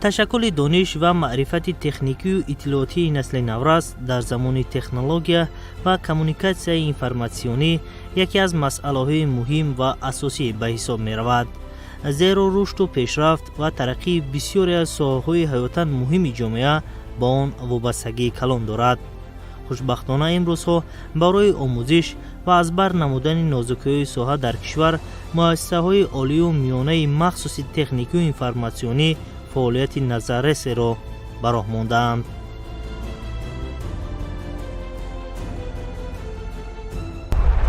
Ташаккули дониш ва маърифати техникию иттилоотии насли наврас дар замони технология ва коммуникатсияи информатсионӣ яке аз масъалаҳои муҳим ва асосӣ ба ҳисоб меравад, зеро рушду пешрафт ва тараққии бисёре аз соҳаҳои ҳаётан муҳими ҷомеа ба он вобастагии калон дорад. Хушбахтона, имрӯзҳо барои омӯзиш ва аз бар намудани нозукиҳои соҳа дар кишвар муассисаҳои олию миёнаи махсуси техникию информатсионӣ фаъолияти назаррасеро ба роҳ мондаанд.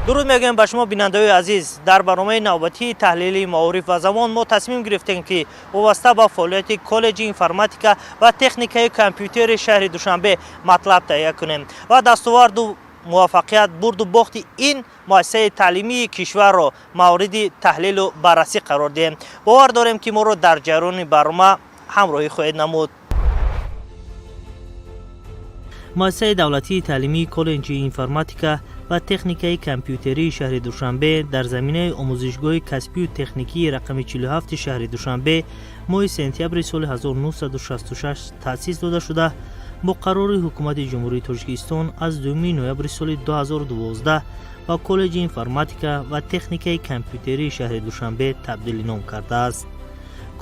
Дуруд мегӯем ба шумо, бинандаҳои азиз. Дар барномаи навбатии таҳлили маориф ва замон мо тасмим гирифтем, ки вобаста ба фаъолияти коллеҷи информатика ва техникаи компютери шаҳри Душанбе матлаб таҳия кунем ва дастоварду муваффақият, бурду бохти ин муассисаи таълимии кишварро мавриди таҳлилу баррасӣ қарор диҳем. Бовар дорем, ки моро дар ҷараёни барнома ҳамроҳӣ хоҳед намуд. Муассисаи давлатии таълимии коллеҷи информатика ва техникаи компютерии шаҳри Душанбе дар заминаи омӯзишгоҳи касбию техникии рақами 47 шаҳри Душанбе моҳи сентябри соли 1966 таъсис дода шуда, бо қарори Ҳукумати Ҷумҳурии Тоҷикистон аз 2 ноябри соли 2012 ба коллеҷи информатика ва техникаи компютерии шаҳри Душанбе табдили ном кардааст.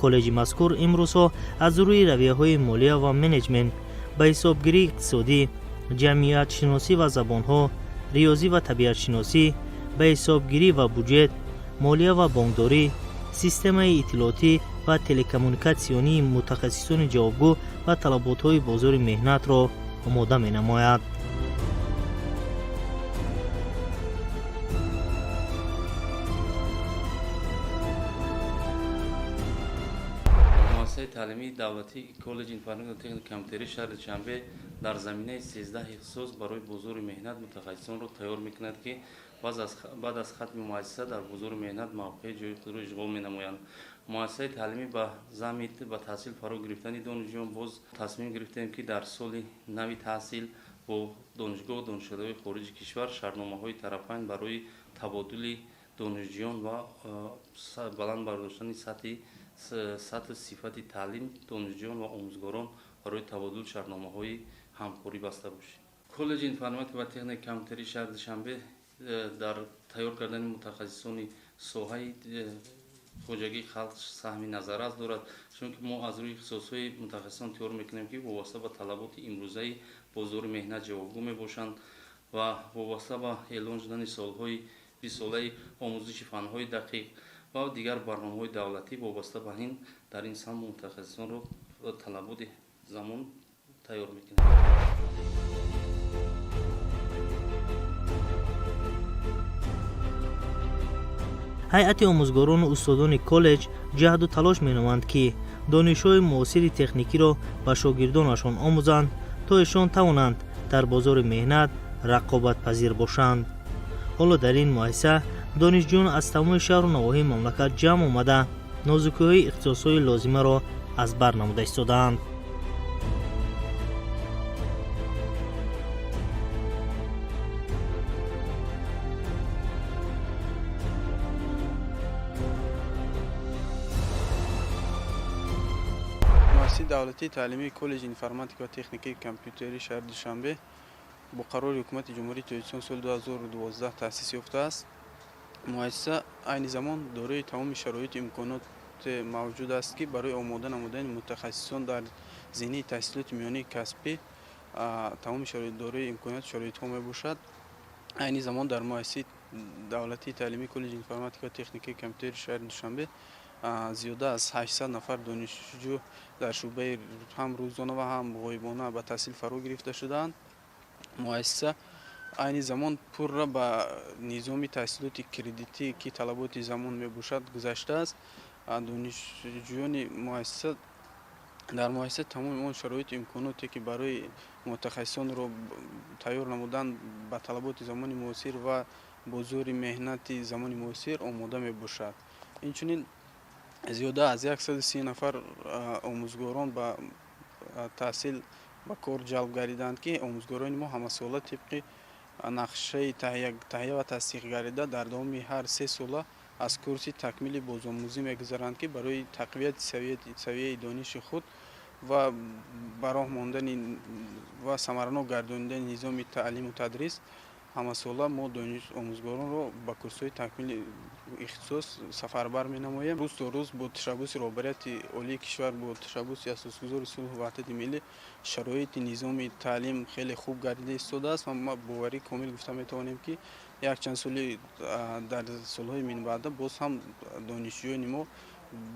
Коллеҷи мазкур имрӯзҳо аз рӯи равияҳои молия ва менеҷмент, ба ҳисобгирии иқтисодӣ, ҷамъиятшиносӣ ва забонҳо, риёзӣ ва табиатшиносӣ, ба ҳисобгирӣ ва буҷет, молия ва бонкдорӣ, системаи иттилоотӣ ва телекоммуникатсионии мутахассисони ҷавобгӯ ба талаботҳои бозори меҳнатро омода менамояд. Муассисаи таълимии давлатии коллеҷи информатика ва техникаи компютерии шаҳри Душанбе дар заминаи 13 ихтисос барои бозори меҳнат мутахассисонро тайёр мекунад, ки баъд аз хатми муассиса дар бозори меҳнат мавқеи ҷои худро ишғол менамоянд. Муассисаи таълимӣ ба замми ба таҳсил фаро гирифтани донишҷӯён боз тасмим гирифтем, ки дар соли нави таҳсил бо донишгоҳу донишкадаҳои хориҷи кишвар шартномаҳои тарафайн барои табодули донишҷӯён ва баланд бардоштани сатҳу сифати таълим донишҷӯён ва омӯзгорон барои табодул шартномаҳои ҳамкорӣ баста бошем. Коллеҷи информатика ва техникаи компютерии шаҳри Душанбе дар тайёр кардани мутахассисони соҳаи хоҷагии халқ саҳми назаррас дорад, чунки мо аз рӯи ихтисосҳои мутахассисон тайёр мекунем, ки вобаста ба талаботи имрӯзаи бозори меҳнат ҷавобгӯ мебошанд ва вобаста ба эълон шудани солҳои бистсолаи омӯзиши фанҳои дақиқ ва дигар барномаҳои давлатӣ вобаста ба ин дар ин самт мутахассисонро талаботи замон тайёр мекунем. Ҳайати омӯзгорону устодони коллеҷ ҷаҳду талош менамоянд, ки донишҳои муосири техникиро ба шогирдонашон омӯзанд, то ишон тавонанд дар бозори меҳнат рақобатпазир бошанд. Ҳоло дар ин муассиса донишҷӯён аз тамоми шаҳру навоҳии мамлакат ҷамъ омада, нозукиҳои ихтисосҳои лозимаро аз бар намуда истодаанд. Муассисаи давлатии таълимии коллеҷи информатика ва техникаи компютерии шаҳри Душанбе бо қарори Ҳукумати Ҷумҳурии Тоҷикистон соли 2012 таъсис ёфтааст. Муассиса айни замон дорои тамоми шароиту имконоте мавҷуд аст, ки барои омода намудани мутахассисон дар зинаи таҳсилоти миёнаи касбӣ тамоми дорои имконияту шароитҳо мебошад. Айни замон дар муассисаи давлатии таълимии коллеҷи информатика ва техникаи компютери шаҳри Душанбе зиёда аз 800 нафар донишҷӯ дар шӯъбаи ҳам рӯзона ва ҳам ғоибона ба таҳсил фаро гирифта шудаанд. Муассиса айни замон пурра ба низоми таҳсилоти кредитӣ, ки талаботи замон мебошад, гузаштааст. Донишҷӯёни муассиса, дар муассиса тамоми он шароиту имконоте, ки барои мутахассисонро тайёр намудан ба талаботи замони муосир ва бозори меҳнати замони муосир омода мебошад. Инчунин зиёда аз 130 нафар омӯзгорон ба таҳсил ба кор ҷалб гардиданд, ки омӯзгорони мо ҳамасола тибқи нақшаи таҳия ва тасдиқ гардида дар давоми ҳар 3 сола аз курси такмили бозомӯзӣ мегузаранд, ки барои тақвияти савияи дониши худ Ва ба роҳ мондани ва самаранок гардонидани низоми таълиму тадрис ҳамасола мо омӯзгоронро ба курсҳои такмили ихтисос сафарбар менамоем. Рӯз то рӯз бо ташаббуси роҳбарияти олии кишвар, бо ташаббуси асосгузори сулҳу ваҳдати миллӣ шароити низоми таълим хеле хуб гардида истодааст ва ма боварии комил гуфта метавонем, ки якчанд соли дар солҳои минбаъда боз ҳам донишҷӯёни мо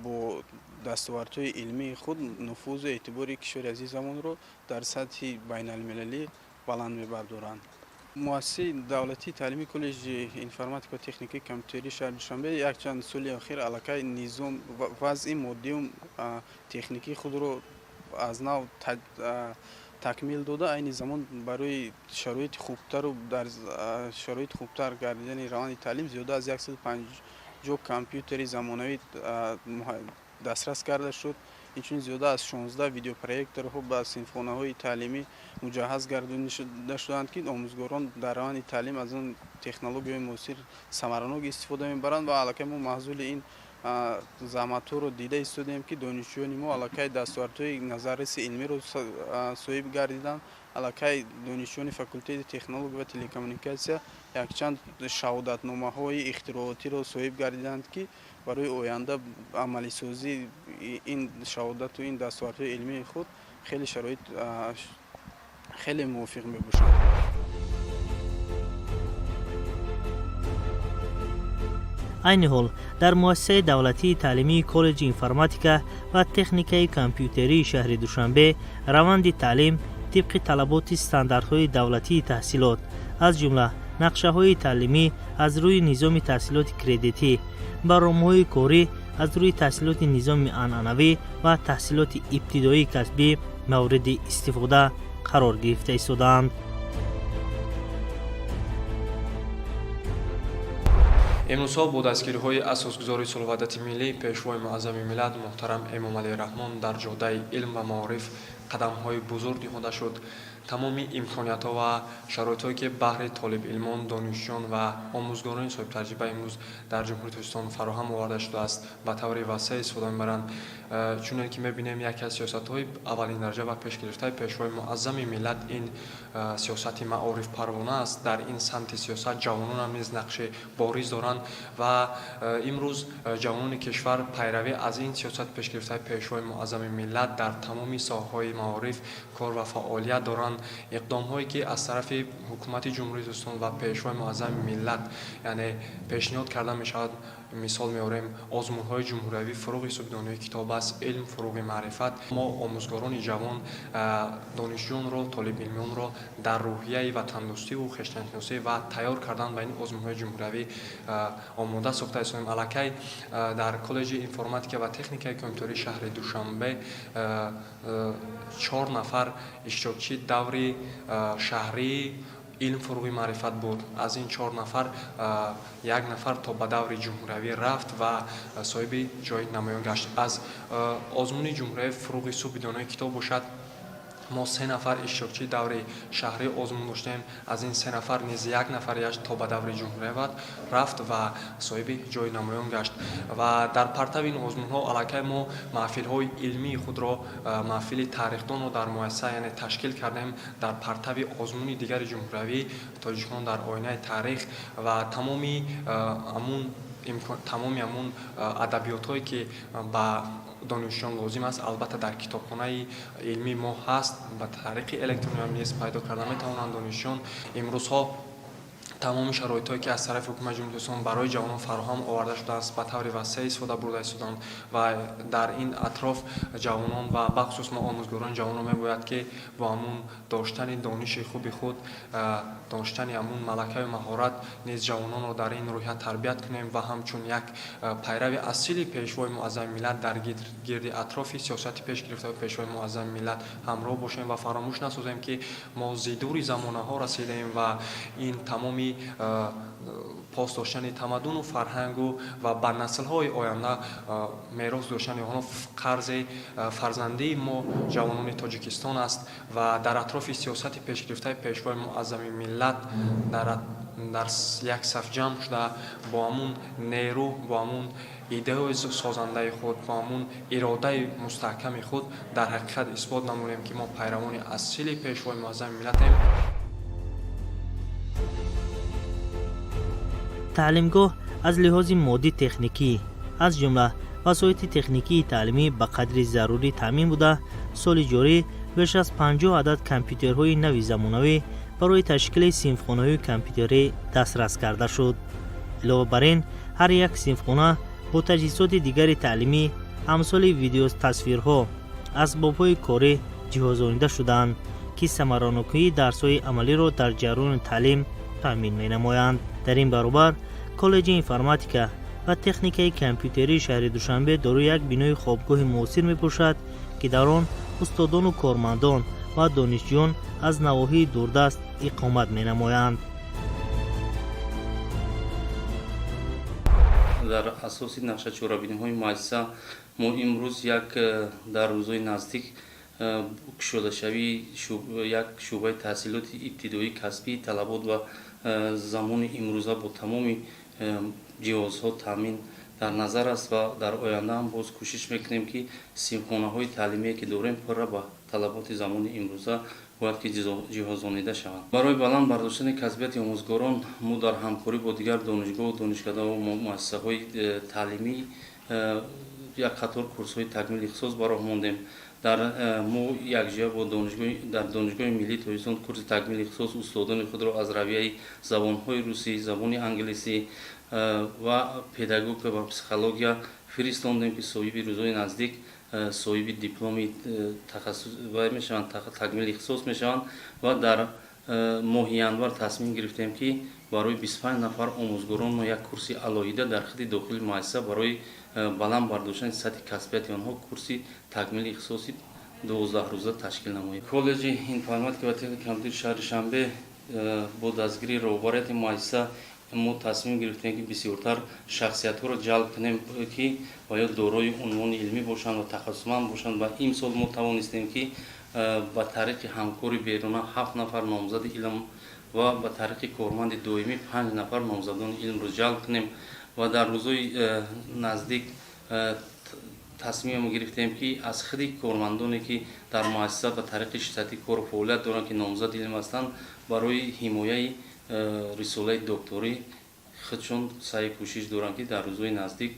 бо дастовардҳои илмии худ нуфузу эътибори кишвари азизамонро дар сатҳи байналмилалӣ баланд мебардоранд. Муассисаи давлатии таълимии коллеҷи информатика ва техникаи компютерии шаҳри Душанбе якчанд соли охир аллакай низом, вазъи моддию техникии худро аз нав такмил дода, айни замон барои шароити хубтару дар шароити хубтар гардидани раванди таълим зиёда аз 150 компютери замонавӣ дастрас карда шуд. Инчунин зиёда аз 16 видеопроекторҳо ба синфхонаҳои таълимӣ муҷаҳҳаз гардонида шуданд, ки омӯзгорон дар раванди таълим аз он технологияҳои муосир самаранок истифода мебаранд. Ва аллакай мо маҳсули ин заҳматҳоро дида истодаем, ки донишҷӯёни мо аллакай дастовардҳои назарраси илмиро соҳиб гардиданд. Аллакай донишҷӯёни факултети технология ва телекоммуникатсия якчанд шаҳодатномаҳои ихтироотиро соҳиб гардиданд, ки барои оянда амалисозии ин шаҳодату ин дастовардҳои илмии худ хеле шароит хеле мувофиқ мебошад. Айни ҳол дар муассисаи давлатии таълимии коллеҷи информатика ва техникаи компютерии шаҳри Душанбе раванди таълим тибқи талаботи стандартҳои давлатии таҳсилот, аз ҷумла нақшаҳои таълимӣ аз рӯи низоми таҳсилоти кредитӣ, барномаҳои корӣ аз рӯи таҳсилоти низоми анъанавӣ ва таҳсилоти ибтидоии касбӣ мавриди истифода қарор гирифта истодаанд. Имрӯзҳо бо дастгириҳои асосгузори сулҳу ваҳдати миллӣ, Пешвои муаззами миллат муҳтарам Эмомалӣ Раҳмон дар ҷодаи илм ва маориф қадамҳои бузург ниҳода шуд. Тамоми имкониятҳо ва шароитҳое, ки баҳри толибилмон, донишҷӯён ва омӯзгорони соҳибтаҷриба имрӯз дар Ҷумҳурии Тоҷикистон фароҳам оварда шудааст, ба таври васеъ истифода мебаранд. Чуне ки мебинем, яке аз сиёсатҳои аввалиндараҷа ва пешгирифтаи Пешвои муаззами миллат ин сиёсати маорифпарвона аст. Дар ин самти сиёсат ҷавононам низ нақши бориз доранд ва имрӯз ҷавонони кишвар пайравӣ аз ин сиёсати пешгирифтаи Пешвои муаззами миллат дар тамоми соҳаҳои маориф кор ва фаъолият доранд. Иқдомҳое, ки аз тарафи ҳукумати Ҷумҳурии Тоҷикистон ва Пешвои муаззами миллат, яъне, пешниҳод карда мешавад, мисол меорем озмунҳои ҷумҳуриявӣ «Фурӯғи субҳдонои китоб аст», «Илм фурӯғи маърифат». Мо омӯзгорони ҷавон донишҷӯёнро, толибилмиёнро дар рӯҳияи ватандӯстиву хештаншиносӣ ва тайёр кардан ба ин озмунҳои ҷумҳуриявӣ омода сохта истодаем. Аллакай дар коллеҷи информатика ва техникаи компютерии шаҳри Душанбе чор нафар иштирокчии даври шаҳрии «Илм фурӯғи маърифат» буд. Аз ин чор нафар як нафар то ба даври ҷумҳуриявӣ рафт ва соҳиби ҷои намоён гашт. Аз озмуни ҷумҳуриявии «Фурӯғи субҳи донои китоб» бошад, мо се нафар иштирокчии даври шаҳрии озмун доштем. Аз ин се нафар низ як нафарияш то ба даври ҷумҳуриявӣ рафт ва соҳиби ҷои намоён гашт. Ва дар партави ин озмунҳо аллакай мо маҳфилҳои илмии худро, маҳфили таърихдонро дар муассиса, яъне, ташкил кардем дар партави озмуни дигари ҷумҳуриявӣ «Тоҷикон дар оинаи таърих». Ва тамоми ҳамун адабиётҳое, ки ба донишҷӯён лозим аст, албатта, дар китобхонаи илмии мо ҳаст, ба тариқи электронӣ низ пайдо карда метавонанд донишҷӯён. Имрӯзҳо тамоми шароитҳое, ки аз тарафи ҳукумати Ҷумҳурии Тоҷикистон барои ҷавонон фароҳам оварда шудааст, ба таври васеъ истифода бурда истодаанд. Ва дар ин атроф ҷавонон ва бахусус мо омӯзгорони ҷавонро мебояд, ки бо ҳамун доштани дониши хуби худ, доштани ҳамун малакаю маҳорат низ ҷавононро дар ин рӯҳия тарбият кунем ва ҳамчун як пайрави асили Пешвои муаззами миллат дар гирди атрофи сиёсати пешгирифтаи Пешвои муаззами миллат ҳамроҳ бошем ва фаромӯш насозем, ки мо зидури замонаҳо расидаем ва ин тамоми Барои пос доштани тамаддуну фарҳангу ва ба наслҳои оянда мерос доштани онҳо қарзи фарзандии мо, ҷавонони Тоҷикистон аст. Ва дар атрофи сиёсати пешгирифтаи Пешвои Муаззами миллат дар як саф ҷамъ шуда, бо ҳамун нерӯ, бо ҳамун идеяи созандаи худ, бо ҳамун иродаи мустаҳками худ дар ҳақиқат исбот намудем, ки мо пайравони асили Пешвои Муаззами миллатем. Таълимгоҳ аз лиҳози моддӣ техникӣ, аз ҷумла васоити техникии таълимӣ, ба қадри зарурӣ таъмин буда, соли ҷорӣ беш аз 50 адад компютерҳои нави замонавӣ барои ташкили синфхонаҳои компютерӣ дастрас карда шуд. Илова бар ин, ҳар як синфхона бо таҷҳизоти дигари таълимӣ, амсоли видеотасвирҳо, асбобҳои корӣ ҷиҳозонида шудаанд, ки самаранокии дарсҳои амалиро дар ҷараёни таълим таъмин менамоянд. Дар ин баробар, коллеҷи информатика ва техникаи компютерии шаҳри Душанбе дорои як бинои хобгоҳи муосир мебошад, ки дар он устодону кормандон ва донишҷӯён аз навоҳии дурдаст иқомат менамоянд. Дар асоси нақшачорабиниҳои муассиса мо имрӯз як дар рӯзҳои наздик кушодашавии як шӯъбаи таҳсилоти ибтидоии касбии талабот ва замони имрӯза бо тамоми ҷиҳозҳо таъмин дар назар аст. Ва дар оянда ҳам боз кӯшиш мекунем, ки синфхонаҳои таълимие, ки дорем, пурра ба талаботи замони имрӯза бояд ки ҷиҳозонида шаванд. Барои баланд бардоштани касбияти омӯзгорон мо дар ҳамкорӣ бо дигар донишгоҳу донишкадаҳу муассисаҳои таълимӣ як қатор курсҳои такмили ихтисос ба роҳ мондем. Дар мо якҷоя бо дар Донишгоҳи миллии Тоҷикистон курси такмили ихтисос устодони худро аз равияи забонҳои русӣ, забони англисӣ ва педагогика ва психология фиристондем, ки соҳиби рӯзҳои наздик соҳиби дипломи тахассус мешаванд, такмили ихтисос мешаванд. Ва дар моҳи январ тасмим гирифтем, ки барои 25 нафар омӯзгорон мо як курси алоҳида дар хиди дохили муассиса барои баланд бардоштани сатҳи касбияти онҳо курси такмили ихтисоси 12-рӯза ташкил намоем. Коллеҷи информатика ва техники компютери шаҳри Душанбе бо дастгирии роҳбарияти муассиса мо тасмим гирифтем, ки бисёртар шахсиятҳоро ҷалб кунем, ки ва ё дорои унвони илмӣ бошанд ва тахассусманд бошанд. Ва имсол мо тавонистем, ки ба тариқи ҳамкори беруна ҳафт нафар номзади илм ва ба тариқи корманди доимӣ панҷ нафар номзадони илмро ҷалб кунем. Ва дар рӯзҳои наздик тасмимам гирифтем, ки аз худи кормандоне, ки дар муассиса ба тариқи штатӣ кору фаъолият доранд, ки номзади илм ҳастанд, барои ҳимояи рисолаи докторӣ худшон саъю кӯшиш доранд, ки дар рӯзҳои наздик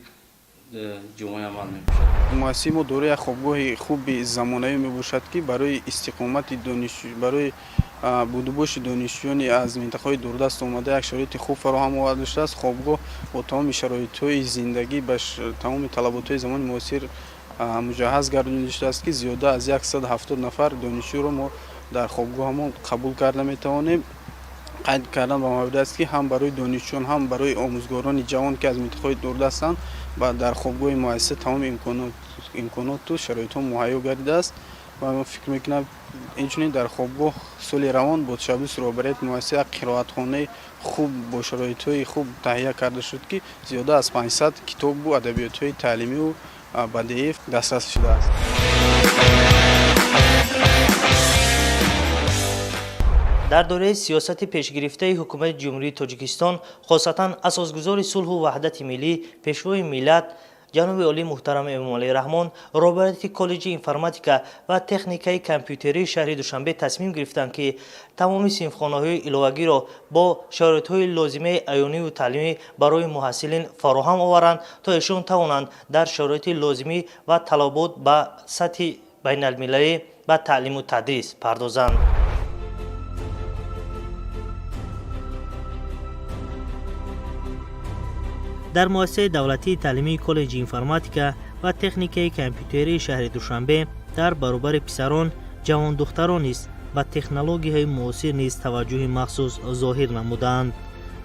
ҷомаи амал мепӯшад. Муассисаи мо дорои як хобгоҳи хуби замонавӣ мебошад, ки барои истиқомати донишҷӯ, барои будубоши донишҷӯёни аз минтақаҳои дурдаст омада як шароити хуб фароҳам оварда шудааст. Хобгоҳ бо тамоми шароитҳои зиндагӣ, ба тамоми талаботҳои замони муосир муҷаҳҳаз гардонида шудааст, ки зиёда аз 170 нафар донишҷӯро мо дар хобгоҳамон қабул карда метавонем. Қайд кардан ба маврид аст, ки ҳам барои донишҷӯён, ҳам барои омӯзгорони ҷавон, ки аз минтақаҳои дурдастанд, дар хобгоҳи муассиса тамоми имконоту шароитҳо муҳайё гардидааст. Ва ман фикр мекунам, инчунин дар хобгоҳ соли равон бо ташаббуси роҳбарияти муассиса як қироатхонаи хуб бо шароитҳои хуб таҳия карда шуд, ки зиёда аз 500 китобу адабиётҳои таълимию бадеӣ дастрас шудааст. Дар доираи сиёсати пешгирифтаи Ҳукумати Ҷумҳурии Тоҷикистон, хосатан Асосгузори сулҳу ваҳдати миллӣ, Пешвои миллат, ҷаноби олӣ муҳтарам Эмомалӣ Раҳмон, роҳбарияти коллеҷи информатика ва техникаи компютерии шаҳри Душанбе тасмим гирифтанд, ки тамоми синфхонаҳои иловагиро бо шароитҳои лозимаи аёниву таълимӣ барои муҳассилин фароҳам оваранд, то эшон тавонанд дар шароити лозимӣ ва талабот ба сатҳи байналмилалӣ ба таълиму тадрис пардозанд. Дар муассисаи давлатии таълимии коллеҷи информатика ва техникаи компютерии шаҳри Душанбе дар баробари писарон ҷавондухтарон низ ба технологияҳои муосир низ таваҷҷӯҳи махсус зоҳир намуданд.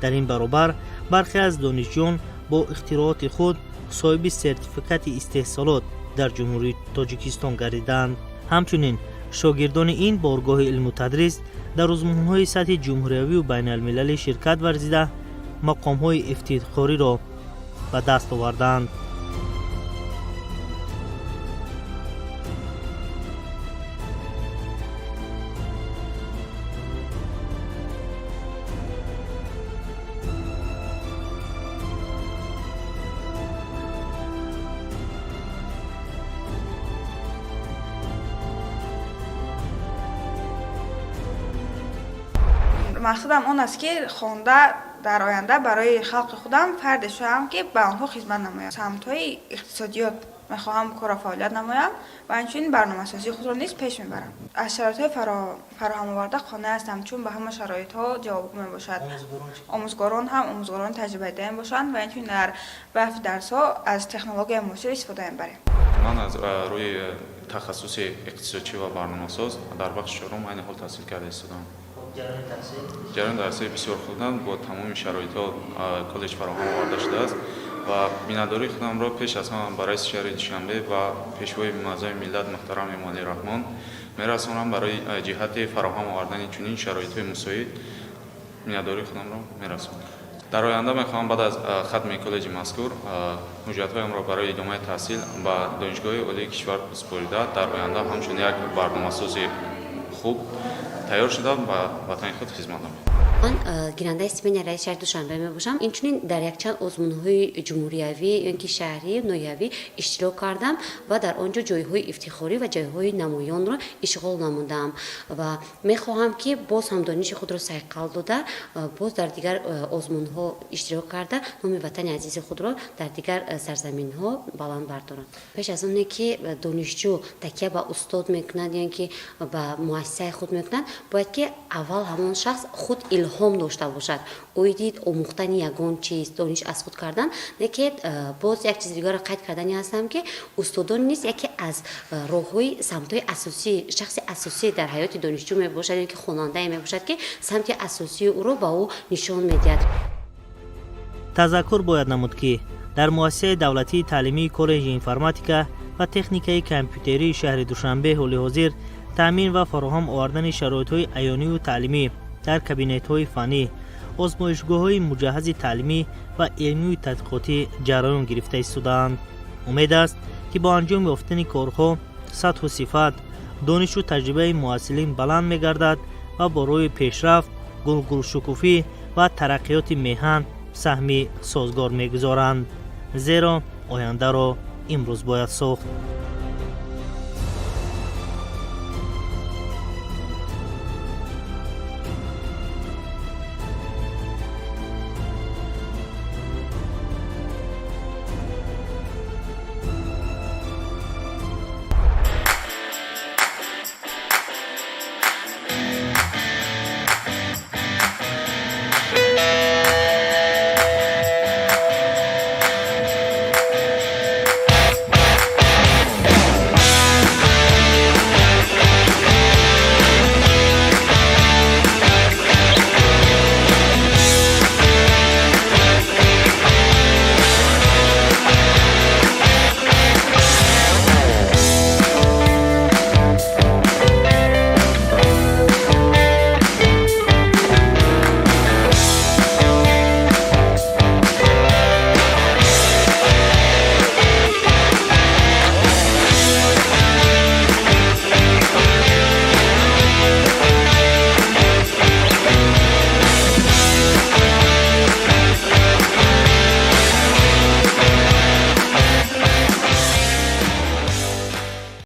Дар ин баробар, бархе аз донишҷӯён бо ихтирооти худ соҳиби сертификати истеҳсолот дар Ҷумҳурии Тоҷикистон гардиданд. Ҳамчунин, шогирдони ин боргоҳи илму тадрис Дар озмунҳои сатҳи ҷумҳуриявию байналмилалӣ ширкат варзида, мақомҳои ифтихориро ба даст овардаанд. Мақсадам он аст, ки хонда дар оянда барои халқи худам фарде шавам, ки ба онҳо хизмат намоям. Самтҳои иқтисодиёт мехоҳам корро фаъолият намоям ва инчунин барномасозии худро низ пеш мебарам. Аз шароитҳои фароҳамоварда қонеъ ҳастам, чун ба ҳама шароитҳо ҷавобгӯ мебошад. Омӯзгорон ҳам омӯзгорони таҷрибадида мебошанд ва инчунин дар баъзе дарсҳо аз технологияи муосир истифода мебарем. Ман аз рӯи тахассуси иқтисодчӣ ва барномасоз дар бахши чорум айни ҳол таҳсил карда истодам. Ҷараёни дарсҳои бисёр хубанд, бо тамоми шароитҳо коллеҷ фароҳам оварда шудааст ва миннатдории худамро пеш аз ҳама ба раиси шаҳри Душанбе ва пешвои муаззами миллат муҳтарам Эмомалӣ Раҳмон мерасонам. Барои ҷиҳати фароҳам овардани чунин шароитҳои мусоид миннатдории худамро мерасонам. Дар оянда мехоҳам баъд аз хатми коллеҷи мазкур ҳуҷҷатҳоямро барои идомаи таҳсил ба Донишгоҳи Олии кишвар супорида, дар оянда ҳамчун як барномасози хуб тайёр шуда, ба ватани худ хизмат намоям. Ман гирандаи стипендияи раиси шаҳри Душанбе мебошам. Инчунин дар якчанд озмунҳои ҷумҳуриявӣ ё ки шаҳрӣ, ноҳиявӣ иштирок кардам ва дар он ҷо ҷойҳои ифтихорӣ ва ҷойҳои намоёнро ишғол намудам ва мехоҳам, ки боз ҳам дониши худро сайқал дода, боз дар дигар озмунҳо иштирок карда, номи ватани азизи худро дар дигар сарзаминҳо баланд бардорам. Пеш аз оне ки донишҷӯ такя ба устод мекунад ё ки ба муассисаи худ мекунад, бояд ки аввал ҳамон шахс худ илҳом дошта бошад оиди омӯхтани ягон чиз, дониш аз худ кардан. Не ки боз як чизи дигарро қайд кардани ҳастам, ки устодон низ яке аз роҳҳои самтҳои асосӣ, шахси асосӣ дар ҳаёти донишҷӯ мебошад ё ки хонандае мебошад, ки самти асосии ӯро ба ӯ нишон медиҳад. Тазаккур бояд намуд, ки дар муассисаи давлатии таълимии коллеҷи информатика ва техникаи компютерии шаҳри Душанбе ҳоли ҳозир таъмин ва фароҳам овардани шароитҳои аёнию таълимӣ дар кабинетҳои фаннӣ, озмоишгоҳҳои муҷаҳҳази таълимӣ ва илмию тадқиқотӣ ҷараён гирифта истодаанд. Умед аст, ки бо анҷом ёфтани корҳо сатҳу сифат, донишу таҷрибаи муҳассилин баланд мегардад ва бо роҳи пешрафт, гулгулшукуфӣ ва тараққиёти меҳан саҳми созгор мегузоранд, зеро ояндаро имрӯз бояд сохт.